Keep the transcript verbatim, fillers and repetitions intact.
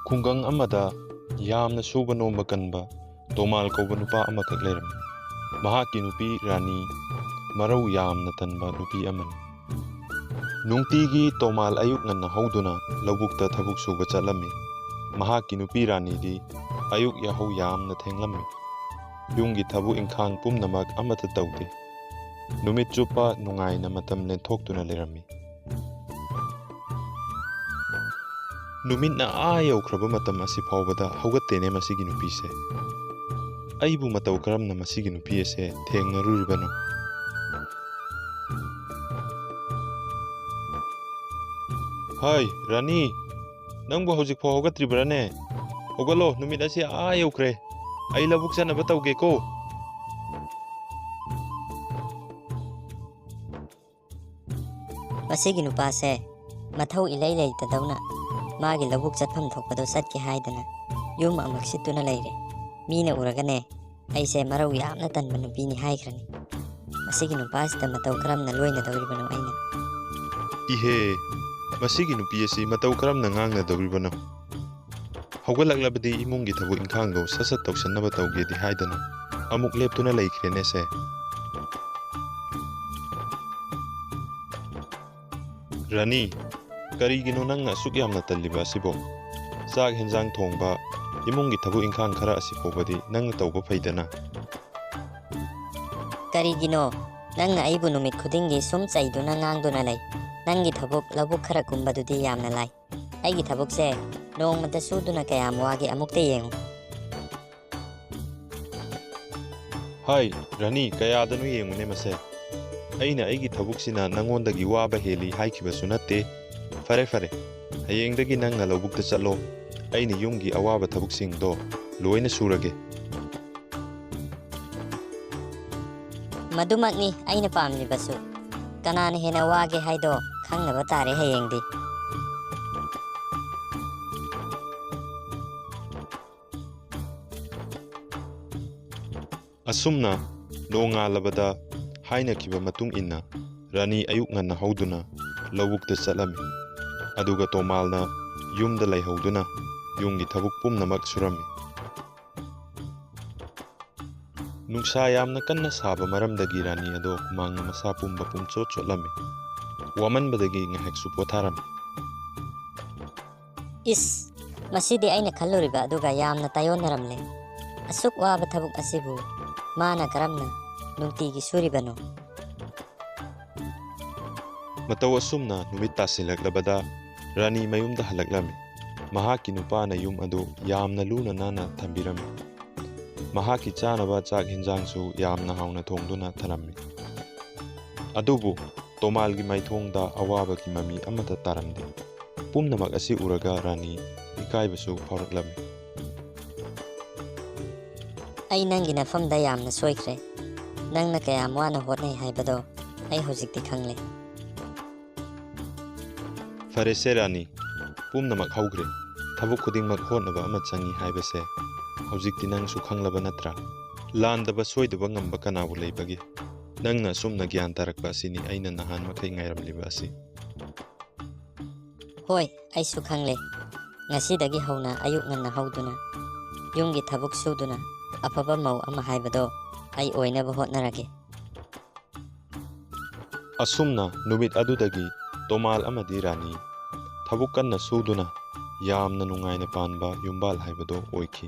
ꯈꯨꯡꯒꯪ ꯑꯃꯗ ꯌꯥꯝꯅ ꯁꯨꯕ ꯅꯣꯝꯕ ꯀꯟꯕ ꯇꯣꯃꯥꯜ ꯀꯧꯕ ꯅꯨꯄꯥ ꯑꯃꯈꯛ ꯂꯩꯔꯝꯃꯤ꯫ ꯃꯍꯥꯛꯀꯤ ꯅꯨꯄꯤ ꯔꯥꯅꯤ ꯃꯔꯧ ꯌꯥꯝꯅ ꯇꯟꯕ ꯅꯨꯄꯤ ꯑꯃꯅꯤ꯫ ꯅꯨꯡꯇꯤꯒꯤ ꯇꯣꯃꯥꯜ ꯑꯌꯨꯛ ꯉꯟꯅ ꯍꯧꯗꯨꯅ ꯂꯧꯕꯨꯛꯇ ꯊꯕꯛ ꯁꯨꯕ ꯆꯠꯂꯝꯃꯤ꯫ ꯃꯍꯥꯛꯀꯤ ꯅꯨꯄꯤ ꯔꯥꯅꯤꯗꯤ ꯑꯌꯨꯛ ꯌꯥꯍꯧ ꯌꯥꯝꯅ ꯊꯦꯡꯂꯝꯃꯤ꯫ ꯌꯨꯝꯒꯤ ꯊꯕꯛ ꯏꯪꯈꯥꯡ ꯄꯨꯝꯅꯃꯛ ꯑꯃꯠꯇ ꯇꯧꯗꯦ꯫ ꯅꯨꯃꯤꯠ ꯆꯨꯞꯄ ꯅꯨꯡꯉꯥꯏꯅ ꯃꯇꯝ ꯂꯦꯟꯊꯣꯛꯇꯨꯅ ꯂꯩꯔꯝꯃꯤ꯫ ꯅꯨꯃꯤꯠꯅ ꯑꯥ ꯌꯧꯈ꯭ꯔꯕ ꯃꯇꯝ ꯑꯁꯤ ꯐꯥꯎꯕꯗ ꯍꯧꯒꯠꯇꯦꯅꯦ ꯃꯁꯤꯒꯤ ꯅꯨꯄꯤꯁꯦ꯫ ꯑꯩꯕꯨ ꯃꯇꯧ ꯀꯔꯝꯅ ꯃꯁꯤꯒꯤ ꯅꯨꯄꯤ ꯑꯁꯦ ꯊꯦꯡꯅꯔꯨꯔꯤꯕꯅꯣ? ꯍꯥꯏ, ꯔꯥꯅꯤ, ꯅꯪꯕꯨ ꯍꯧꯖꯤꯛꯐꯥꯎ ꯍꯧꯒꯠꯇ꯭ꯔꯤꯕ꯭ꯔꯥꯅꯦ? ꯍꯧꯒꯠꯂꯣ, ꯅꯨꯃꯤꯠ ꯑꯁꯤ ꯑꯥ ꯌꯧꯈ꯭ꯔꯦ꯫ ꯑꯩ ꯂꯧꯕꯨꯛ ꯆꯠꯅꯕ ꯇꯧꯒꯦꯀꯣ꯫ ꯃꯁꯤꯒꯤ ꯅꯨꯄꯥꯁꯦ ꯃꯊꯧ ꯏꯂꯩ ꯂꯩꯇꯗꯧꯅ ꯃꯥꯒꯤ ꯂꯧꯕꯨꯛ ꯆꯠꯐꯝ ꯊꯣꯛꯄꯗꯣ ꯆꯠꯀꯦ ꯍꯥꯏꯗꯅ ꯌꯨꯝ ꯑꯃꯨꯛ ꯁꯤꯠꯇꯨꯅ ꯂꯩꯔꯦ꯫ ꯃꯤꯅ ꯎꯔꯒꯅꯦ, ꯑꯩꯁꯦ ꯃꯔꯧ ꯌꯥꯝꯅ ꯇꯟꯕ ꯅꯨꯄꯤꯅꯤ ꯍꯥꯏꯈ꯭ꯔꯅꯤ꯫ ꯃꯁꯤꯒꯤ ꯅꯨꯄꯥꯁꯤꯗ ꯃꯇꯧ ꯀꯔꯝꯅ ꯂꯣꯏꯅꯗꯧꯔꯤꯕꯅꯣ ꯑꯩꯅ? ꯏꯍꯦ, ꯃꯁꯤꯒꯤ ꯅꯨꯄꯤ ꯑꯁꯤ ꯃꯇꯧ ꯀꯔꯝꯅ ꯉꯥꯡꯅꯗꯧꯔꯤꯕꯅꯣ? ꯍꯧꯒꯠꯂꯛꯂꯕꯗꯤ ꯏꯃꯨꯡꯒꯤ ꯊꯕꯛ ꯏꯪꯈꯥꯡꯗꯣ ꯁꯠ ꯁꯠ ꯇꯧꯁꯟꯅꯕ ꯇꯧꯒꯦꯗꯤ ꯍꯥꯏꯗꯅ ꯑꯃꯨꯛ ꯂꯦꯞꯇꯨꯅ ꯂꯩꯈ꯭ꯔꯦꯅꯦꯁꯦ꯫ ꯔꯥꯅꯤ, ꯀꯔꯤꯒꯤꯅꯣ ꯅꯪꯅ ꯑꯁꯨꯛ ꯌꯥꯝꯅ ꯇꯜꯂꯤꯕ ꯑꯁꯤꯕꯣ? ꯆꯥꯛ ꯍꯦꯟꯖꯥꯡ ꯊꯣꯡꯕ, ꯏꯃꯨꯡꯒꯤ ꯊꯕꯛ ꯏꯪꯈꯥꯡ ꯈꯔ ꯑꯁꯤ ꯐꯥꯎꯕꯗꯤ ꯅꯪꯅ ꯇꯧꯕ ꯐꯩꯗꯅ꯫ ꯀꯔꯤꯒꯤꯅꯣ ꯅꯪꯅ ꯑꯩꯕꯨ ꯅꯨꯃꯤꯠ ꯈꯨꯗꯤꯡꯒꯤ ꯁꯨꯝ ꯆꯩꯗꯨꯅ ꯉꯥꯡꯗꯨꯅ ꯂꯩ? ꯅꯪꯒꯤ ꯊꯕꯛ ꯂꯧꯕꯨꯛ ꯈꯔ ꯀꯨꯝꯕꯗꯨꯗꯤ ꯌꯥꯝꯅ ꯂꯥꯏ꯫ ꯑꯩꯒꯤ ꯊꯕꯛꯁꯦ ꯅꯣꯡꯃꯇ ꯁꯨꯗꯨꯅ ꯀꯌꯥꯝ ꯋꯥꯒꯦ ꯑꯃꯨꯛꯇ ꯌꯦꯡꯉꯨ꯫ ꯍꯥꯏ, ꯔꯥꯅꯤ, ꯀꯌꯥꯗꯅꯣ ꯌꯦꯡꯉꯨꯅꯦ ꯃꯁꯦ꯫ ꯑꯩꯅ ꯑꯩꯒꯤ ꯊꯕꯛꯁꯤꯅ ꯅꯪꯉꯣꯟꯗꯒꯤ ꯋꯥꯕ ꯍꯦꯜꯂꯤ ꯍꯥꯏꯈꯤꯕꯁꯨ ꯅꯠꯇꯦ꯫ ꯐꯔꯦ, ꯐꯔꯦ, ꯍꯌꯦꯡꯗꯒꯤ ꯅꯪꯅ ꯂꯧꯕꯨꯛꯇ ꯆꯠꯂꯣ, ꯑꯩꯅ ꯌꯨꯝꯒꯤ ꯑꯋꯥꯕ ꯊꯕꯛꯁꯤꯡꯗꯣ ꯂꯣꯏꯅ ꯁꯨꯔꯒꯦ꯫ ꯃꯗꯨꯃꯛꯅꯤ ꯑꯩꯅ ꯄꯥꯝꯂꯤꯕꯁꯨ꯫ ꯀꯅꯥꯅ ꯍꯦꯟꯅ ꯋꯥꯒꯦ ꯍꯥꯏꯗꯣ ꯈꯪꯅꯕ ꯇꯥꯔꯦ ꯍꯌꯦꯡꯗꯤ꯫ ꯑꯁꯨꯝꯅ ꯅꯣꯡꯉꯥꯜꯂꯕꯗ ꯍꯥꯏꯅꯈꯤꯕ ꯃꯇꯨꯡ ꯏꯟꯅ ꯔꯥꯅꯤ ꯑꯌꯨꯛ ꯉꯟꯅ ꯍꯧꯗꯨꯅ ꯂꯧꯕꯨꯛꯇ ꯆꯠꯂꯝꯃꯤ꯫ ꯑꯗꯨꯒ ꯇꯣꯃꯥꯜꯅ ꯌꯨꯝꯗ ꯂꯩꯍꯧꯗꯨꯅ ꯌꯨꯝꯒꯤ ꯊꯕꯛ ꯄꯨꯝꯅꯃꯛ ꯁꯨꯔꯝꯃꯤ꯫ ꯅꯨꯡꯁꯥ ꯌꯥꯝꯅ ꯀꯟꯅ ꯁꯥꯕ ꯃꯔꯝꯗꯒꯤ ꯔꯥꯅꯤ ꯑꯗꯣ ꯍꯨꯃꯥꯡꯅ ꯃꯁꯥ ꯄꯨꯝꯕ ꯄꯨꯝꯆꯣꯠ ꯆꯣꯠꯂꯝꯃꯤ꯫ ꯋꯥꯃꯟꯕꯗꯒꯤ ꯉꯥꯏꯍꯥꯛꯁꯨ ꯄꯣꯊꯥꯔꯝꯃꯤ꯫ ꯏꯁ, ꯃꯁꯤꯗꯤ ꯑꯩꯅ ꯈꯜꯂꯨꯔꯤꯕ ꯑꯗꯨꯒ ꯌꯥꯝꯅ ꯇꯥꯏꯌꯣꯟꯅꯔꯝꯂꯦ꯫ ꯑꯁꯨꯛ ꯋꯥꯕ ꯊꯕꯛ ꯑꯁꯤꯕꯨ ꯃꯥꯅ ꯀꯔꯝꯅ ꯅꯨꯡꯇꯤꯒꯤ ꯁꯨꯔꯤꯕꯅꯣ? ꯃꯇꯧ ꯑꯁꯨꯝꯅ ꯅꯨꯃꯤꯠ ꯇꯥꯁꯤꯜꯂꯛꯂꯕꯗ ꯔꯥꯅꯤ ꯃꯌꯨꯝꯗ ꯍꯜꯂꯛꯂꯝꯃꯤ꯫ ꯃꯍꯥꯛꯀꯤ ꯅꯨꯄꯥꯅ ꯌꯨꯝ ꯑꯗꯨ ꯌꯥꯝꯅ ꯂꯨꯅ ꯅꯥꯟꯅ ꯊꯝꯕꯤꯔꯝꯃꯤ꯫ ꯃꯍꯥꯛꯀꯤ ꯆꯥꯅꯕ ꯆꯥꯛ ꯍꯦꯟꯖꯥꯡꯁꯨ ꯌꯥꯝꯅ ꯍꯥꯎꯅ ꯊꯣꯡꯗꯨꯅ ꯊꯝꯂꯝꯃꯤ꯫ ꯑꯗꯨꯕꯨ ꯇꯣꯃꯥꯜꯒꯤ ꯃꯥꯏꯊꯣꯡꯗ ꯑꯋꯥꯕꯒꯤ ꯃꯃꯤ ꯑꯃꯠꯇ ꯇꯥꯔꯝꯗꯦ꯫ ꯄꯨꯝꯅꯃꯛ ꯑꯁꯤ ꯎꯔꯒ ꯔꯥꯅꯤ ꯏꯀꯥꯏꯕꯁꯨ ꯐꯥꯎꯔꯛꯂꯝꯃꯤ꯫ ꯑꯩ ꯅꯪꯒꯤ ꯅꯐꯝꯗ ꯌꯥꯝꯅ ꯁꯣꯏꯈ꯭ꯔꯦ꯫ ꯅꯪꯅ ꯀꯌꯥꯝ ꯋꯥꯅ ꯍꯣꯠꯅꯩ ꯍꯥꯏꯕꯗꯣ ꯑꯩ ꯍꯧꯖꯤꯛꯇꯤ ꯈꯪꯂꯦ꯫ ꯐꯔꯦꯁꯦ ꯔꯥꯅꯤ, ꯄꯨꯝꯅꯃꯛ ꯍꯧꯈ꯭ꯔꯦ꯫ ꯊꯕꯛ ꯈꯨꯗꯤꯡꯃꯛ ꯍꯣꯠꯅꯕ ꯑꯃ ꯆꯪꯏ ꯍꯥꯏꯕꯁꯦ ꯍꯧꯖꯤꯛꯇꯤ ꯅꯪꯁꯨ ꯈꯪꯂꯕ ꯅꯠꯇ꯭ꯔꯥ? ꯂꯥꯟꯗꯕ ꯁꯣꯏꯗꯕ ꯉꯝꯕ ꯀꯅꯥꯕꯨ ꯂꯩꯕꯒꯦ? ꯅꯪꯅ ꯑꯁꯨꯝꯅ ꯒ꯭ꯌꯥꯟ ꯇꯥꯔꯛꯄ ꯑꯁꯤꯅꯤ ꯑꯩꯅ ꯅꯍꯥꯟ ꯃꯈꯩ ꯉꯥꯏꯔꯝꯂꯤꯕ ꯑꯁꯤ꯫ ꯍꯣꯏ, ꯑꯩꯁꯨ ꯈꯪꯂꯦ꯫ ꯉꯁꯤꯗꯒꯤ ꯍꯧꯅ ꯑꯌꯨꯛ ꯉꯟꯅ ꯍꯧꯗꯨꯅ ꯌꯨꯝꯒꯤ ꯊꯕꯛ ꯁꯨꯗꯨꯅ ꯑꯐꯕ ꯃꯧ ꯑꯃ ꯍꯥꯏꯕꯗꯣ ꯑꯩ ꯑꯣꯏꯅꯕ ꯍꯣꯠꯅꯔꯒꯦ꯫ ꯑꯁꯨꯝꯅ ꯅꯨꯃꯤꯠ ꯑꯗꯨꯗꯒꯤ ꯇꯣꯃꯥꯜ ꯑꯃꯗꯤ ꯔꯥꯅꯤ ꯊꯕꯛ ꯀꯟꯅ ꯁꯨꯗꯨꯅ ꯌꯥꯝꯅ ꯅꯨꯡꯉꯥꯏꯅ ꯄꯥꯟꯕ ꯌꯨꯝꯕꯥꯜ ꯍꯥꯏꯕꯗꯣ ꯑꯣꯏꯈꯤ꯫